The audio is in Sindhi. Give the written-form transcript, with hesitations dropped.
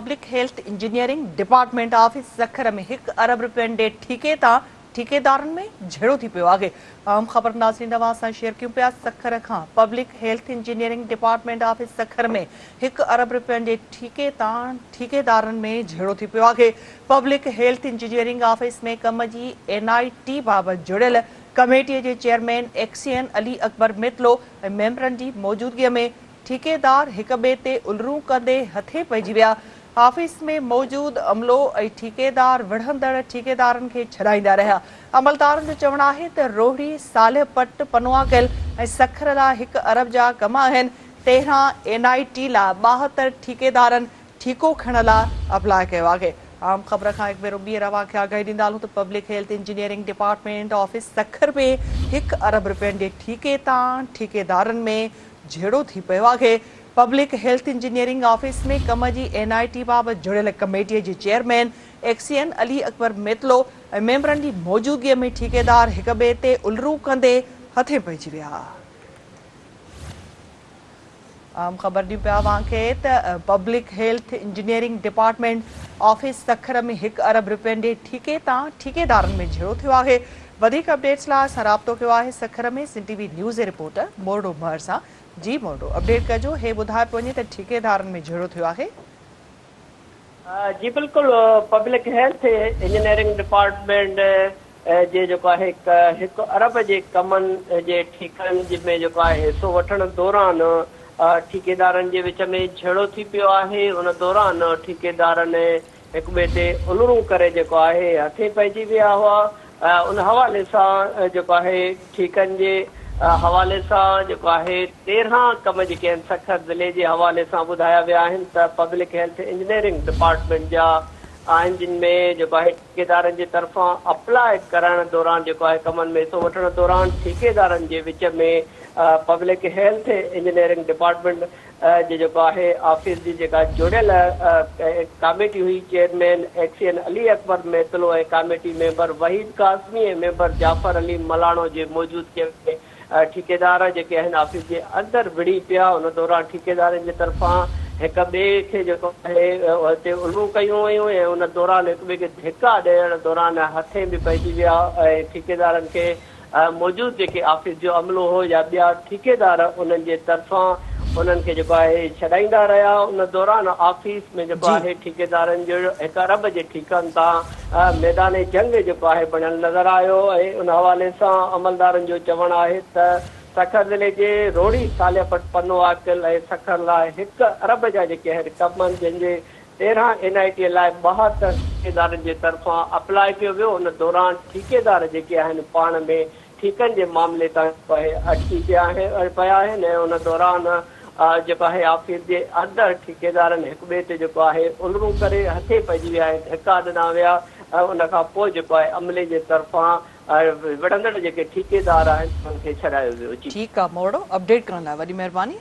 Public health engineering department office Sukkur ۾ هڪ ارب رپين ڏي ٺيڪي تان ٺيڪيدارن ۾ جهيڙو ٿي پيو آهي. اهم خبر ناظرين اوهان سان شيئر ڪيون پيا سکر کان public health engineering department office Sukkur ۾ هڪ ارب رپين جي ٺيڪي تان ٺيڪيدارن ۾ جهيڙو ٿي پيو آهي. پبلڪ هيلٿ انجنيئرنگ آفيس ۾ ڪم جي اين آء ٽي بابت جوڙيل ڪميٽي جي چيئرمين ايڪسين علي اڪبر ميتلو ۽ ميمبرن جي موجودگي ۾ ٺيڪيدار هڪ ٻئي تي الرون ڪندي هٿين پئجي ويا. آفيس ۾ موجود عملو ۽ ٺيڪيدار وڙهندڙ ٺيڪيدارن کي ڇڏائيندا رهيا. عملدارن جو چوڻ آهي ته روهڙي، صالح پٽ، پنوعاقل ۽ سکر لاء هڪ ارب جا ڪم آهن، 13 اين آء ٽي لاء 72 ٺيڪيدارن ٺيڪو کڻڻ لاء اپلاء ڪيو آهي. عام خبر کان هڪ ڀيرو ٻيهر اوهان کي آگاهي ڏيندا هلون ته public health engineering department office Sukkur ۾ هڪ ارب رپين جي ٺيڪي تان ٺيڪيدارن ۾ جهيڙو ٿي پيو آهي. پبلڪ هيلٿ انجنيئرنگ آفيس ۾ ڪم جي اين آء ٽي بابت جوڙيل ڪميٽي جي چيئرمين ايڪسين علي اڪبر ميتلو ۽ ميمبرن جي موجودگي ۾ ٺيڪيدار هڪ ٻئي تي الرون ڪندي هٿين پئجي ويا. اهم خبر ڏيون پيا اوهان کي ته public health engineering department office Sukkur ۾ هڪ ارب رپين جي ٺيڪي تان ٺيڪيدارن ۾ جهيڙو ٿيو آهي. وڌيڪ اپڊيٽس لاء اسان رابطو ڪيو آهي سکر ۾ سنڌ ٽي وي نيوز جي رپورٽر مورڙو مهر سان. جي مورڙو اپڊيٽ ڪجو هي ٻڌايو پيو وڃي ته ٺيڪيدارن ۾ جهيڙو ٿيو آهي. جي بلڪل پبلڪ هيلٿ انجنيئرنگ ڊپارٽمينٽ جي جيڪو آهي هڪ ارب جي ڪمن جي ٺيڪن ۾ جيڪو آهي حصو وٺڻ دوران ٺيڪيدارن جي وچ ۾ جهيڙو ٿي پيو آهي ان دوران ٺيڪيدارن هڪ ٻئي تي الرون ڪري جيڪو آهي هٿين پئجي ويا هئا ان حوالي سان جيڪو آهي ٺيڪن جي حوالي سان جيڪو آهي 13 ڪم جيڪي آهن سکر ضلعي جي حوالي سان ٻڌايا ويا آهن ته پبلڪ هيلٿ انجنيئرنگ ڊپارٽمينٽ جا آهن جن ۾ جيڪو آهي ٺيڪيدارن جي طرفان اپلاء ڪرائڻ دوران جيڪو آهي ڪمن ۾ حصو وٺڻ دوران ٺيڪيدارن جي وچ ۾ پبلڪ هيلٿ انجنيئرنگ ڊپارٽمينٽ جي جيڪو آهي آفيس جي جيڪا جوڙيل ڪاميٽي هئي chairman XEN Ali Akbar Mitlo ۽ committee member Waheed Qasmi ۽ member Jafar Ali Malano جي موجودگي ۾ ٺيڪيدار جيڪي آهن آفيس جي اندر وڙهي پيا ان دوران ٺيڪيدارن جي طرفان هڪ ٻئي کي جيڪو آهي اتي الرون ڪيون ويون ۽ ان دوران هڪ ٻئي کي ڌڪا ڏيڻ دوران هٿين به پئجي ويا ۽ ٺيڪيدارن کي موجود جيڪي آفيس جو عملو هو يا ٻيا ٺيڪيدار انهن جي طرفان انهن کي جيڪو آهي ڇڏائيندا رهيا ان دوران آفيس ۾ جيڪو آهي ٺيڪيدارن جو هڪ ارب جي ٺيڪن تان ميدان جنگ جيڪو آهي بڻيل نظر آيو ۽ ان حوالي سان عملدارن جو چوڻ آهي ته سکر ضلعي جي روهڙي صالح پٽ پنو عاقل ۽ سکر لاء هڪ ارب جا جيڪي آهن ڪم آهن جنهن جي 13 اين آء ٽي لاء 72 ٺيڪيدارن جي طرفان اپلاء ڪيو ويو ان دوران ٺيڪيدار جيڪي آهن پاڻ ۾ ٺيڪن جي معاملي تان اهي اٽڪي پيا آهن ۽ ان دوران جيڪو آهي آفيس جي اندر ٺيڪيدارن هڪ ٻئي تي جيڪو آهي الرون ڪري هٿين پئجي ويا ۽ ڌڪا ڏنا ويا ۽ ان کان پوء جيڪو آهي عملي جي طرفان وڙهندڙ جيڪي ٺيڪيدار آهن انهن کي ڇڏايو ويو. جي. ٺيڪ آ مورڙو اپڊيٽ ڪرڻ لاء وڏي مهرباني.